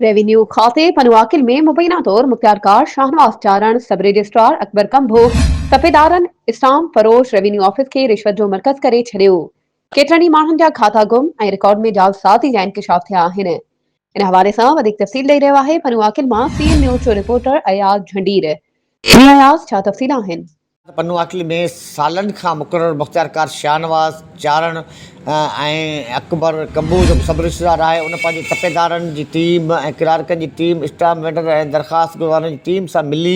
Revenue کاتي پنوعاقل ۾ مبينا طور مختيارڪار شاهنواز چارڻ، سب رجسٽرار اڪبر ڪنڀو، تپيدارن اسٽامپ فروش ريونيو آفيس کي رشوت جو مرڪز ڪري ڇڏيو. ڪيترن ئي ماڻهن جا کاتا گم ۽ رڪارڊ ۾ جعلسازي جا انڪشاف ٿيا آهن. ان حوالي سان وڌيڪ تفصيل ڏئي رهيو آهي پنوعاقل مان سي اين نيوز جو رپورٽر اياز جهنڊير. جي اياز ڇا تفصيل آهن؟ پنوعاقل ۾ سالن کان مقرر مختيارڪار شاهنواز چارڻ ۽ اڪبر ڪمبوه جو سب رجسٽرار آهي ان پنهنجي تپيدارن جي ٽيم ۽ ڪلارڪن جي ٽيم اسٽامپ وينڊر ۽ درخواست گذارن جي ٽيم سان ملي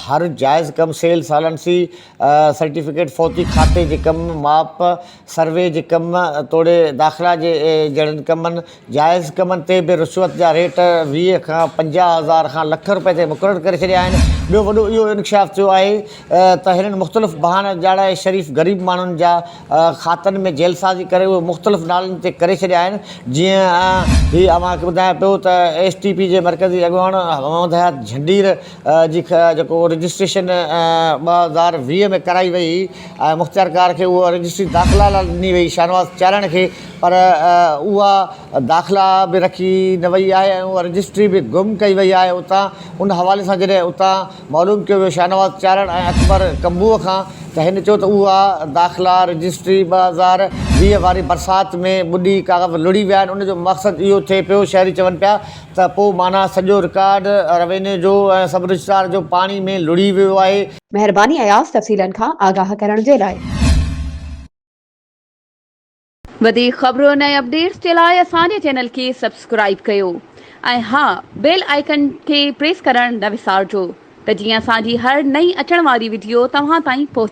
هر جائز ڪم سيل سالنسي سرٽيفڪيٽ فوتي کاتي جي ڪم ماپ سروي جي ڪم توڙي داخلا جي جهڙن ڪمن جائز ڪمن تي به رشوت جا ريٽ 20 کان 50 هزار کان لک رپئي تائين مقرر ڪري ڇڏيا آهن. ٻيو وڏو اهو انڪشاف ٿيو آهي ته هنن مختلف بهانا ڄاڻائي شريف غريب ماڻهن جا کاتن ۾ جعلسازي ڪري اهي مختلف نالن تي ڪري ڇڏيا آهن جيئن هي اوهان کي ٻڌايان پيو ته ايس ٽي پي جي مرڪزي اڳواڻ محمد حيات جهنڊير جي جيڪو رجسٽريشن 2020 ۾ ڪرائي وئي هئي ۽ مختيارڪار کي اها رجسٽري داخلا لاء ڏني وئي شاهنواز چارڻ کي پر اها داخلا به رکي نه وئي آهي ۽ اها رجسٽري به گم ڪئي وئي آهي اتان ان حوالي سان جڏهن اتان معلوم ڪيو ويو شاهنواز چارڻ ۽ اڪبر ڪمبوء کان ته هن چيو ته اها داخلا رجسٽري 2020 واري برسات ۾ ٻڏي ڪاغذ لڙهي ويا آهن ان جو مقصد اهو ٿئي پيو شهري چون پيا ته پوء معنيٰ سڄو رڪارڊ روينيو جو ۽ سب رجسٽرار جو پاڻي ۾ لڙهي ويو آهي. مهرباني اياز تفصيلن کان آگاهه ڪرڻ جي لاء. وڌيڪ خبرن ۽ اپڊيٽس جي لاء اسان جي چينل کي سبسڪرائيب ڪيو ۽ ها بيل آئيڪن کي پريس ڪرڻ نه وسارجو ته جيئن اسان جي هر نئين اچڻ واري وڊيو توهان تائين پهچي.